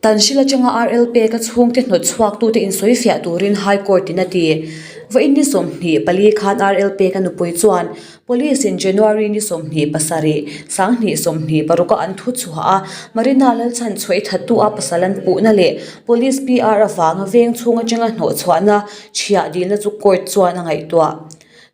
Tanhril atanga RL peka chhungte hnawt chhuaktute insawifiah turin High Court in a ti. Vawiin ni 24 khan RL peka nupui chuan Police in January ni 27, 2026 a an thu chhuah a, Marina Lalchhan chhuah i thattu a pasal an puhna leh Police PR avanga veng chhung atanga hnawh chhuahna chhiah dilna chu court chuan a ngaihtuah.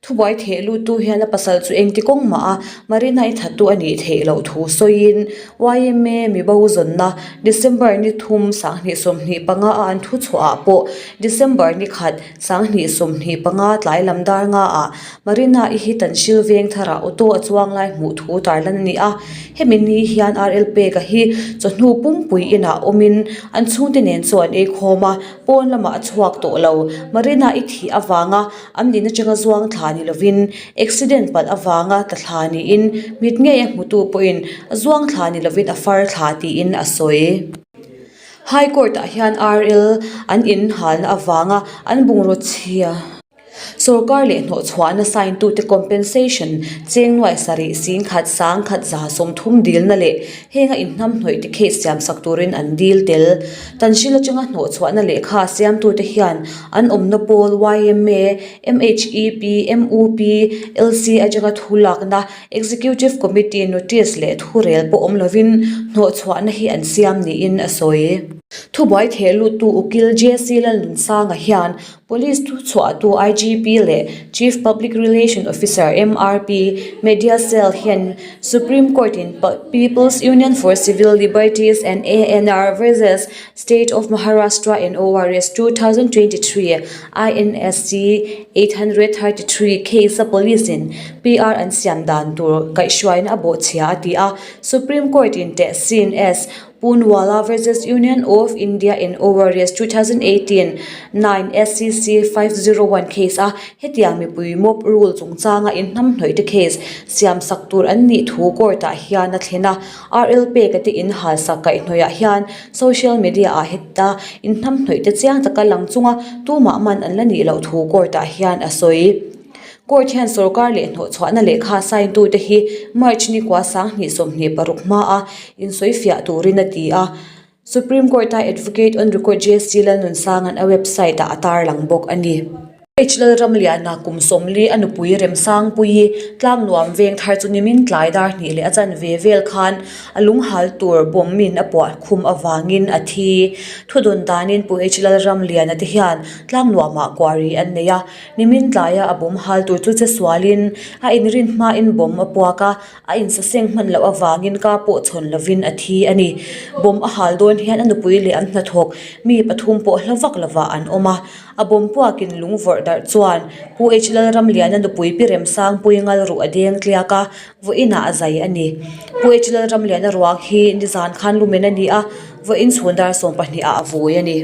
Thubuai theh luttu hian a pasal chu engti kawng mah a Marina i thattu a nih theih loh thu sawiin yma mibo zawnna December ni thum 2025 a an thu chhuah ah pawh December ni khat 2025 tlai lam dar nga ah Marina i hi Tanhril veng tharah auto a chuang lai hmuh thu tarlan a ni a. Hemi ni hian RL Peka hi chawhnu pumpui inah awmin an chhungte nen chu an eikhawm a, pawn lamah a chhuak tawh lo. Marina i thih avanga An din atanga zuang thla ni lovin accident palh avanga tla thla niin mit ngei a hmutu pawhin a zuang thla ni lovin a far thla tiin a sawi. High Court ah hian RL an in halna avanga an bungraw chhia sorkar leh hnawhchhuahna sign tute compensation cheng nuai sarih sing khat sang khat za 30 dilna leh Henga inhnamhnawih te case siamsak turin an dil tel. Tanhril atanga hnawhchhuahna lehkha siamtute hian an awmna pawl yma, MHEP, MUP, LC atanga thu lakna Executive Committee notice leh thurel pawh awm lovin hnawhchhuahna hi an siam niin a sawi. Thubuai theh luttu Ukil JC Lalnunsanga hian Police thuchhuahtu IGP leh Chief Public Relation Officer MRP Media Cell hian Supreme Court in People's Union for Civil Liberties and ANR versus State of Maharashtra and ORS 2023 INSC 833 case a police in PR an siam dan tur kaihhruaina a bawhchhia a ti a, Supreme Court in Tehsin S. Poonwalla versus Union of India in ORS 2018 9 SCC 501 case a hetiang mipui mob rule chungchanga inhnamhnawih te case siam sak tur an nih thu court ah hian a thlen a, RL peka te in hal sak kaihhnawih ah hian social media ah heta inhnamhnawih te chiang taka lang chunga tumah man an la nih loh thu court ah hian a sawi. Court hian sorkar leh hnawhchhuahna lehkha sign tute hi March ni kua 2026 hmaa insawifiah turin a ti a. Supreme Court-a Advocate on Record JC Lalnunsanga'n a website-ah a tarlang bawk a ni. H Lalramliana kum 40 a nupui Remsangpuii tlangnuam veng thar chu nimin tlai dar hnih leh a chanve vel khan a lunghal tur bomb-in a puah khum avangin a thi. Thudawn danin Pu H Lalramliana te hian tlangnuamah quarry an nei a. Nimin tlaia a bomb hal tur chu che sualin a inrin hmain bomb a puak a, a insaseng hman loh avangin ka pawh chhawn lovin a thi a ni. Bomb a hal dawn hian a nupui leh an hnathawk mi pathum pawh hla vak lovah an awm a. A bomb puakin lung vawrh darh chuan Pu H Lalramliana nupui Pi Remsangpui ngalruh a deng tliak a, vawiinah a zai a ni. Pu H Lalramliana ruang hi nizan khan lumen a ni a, vawiin chhun dar 12 ah a vui a ni.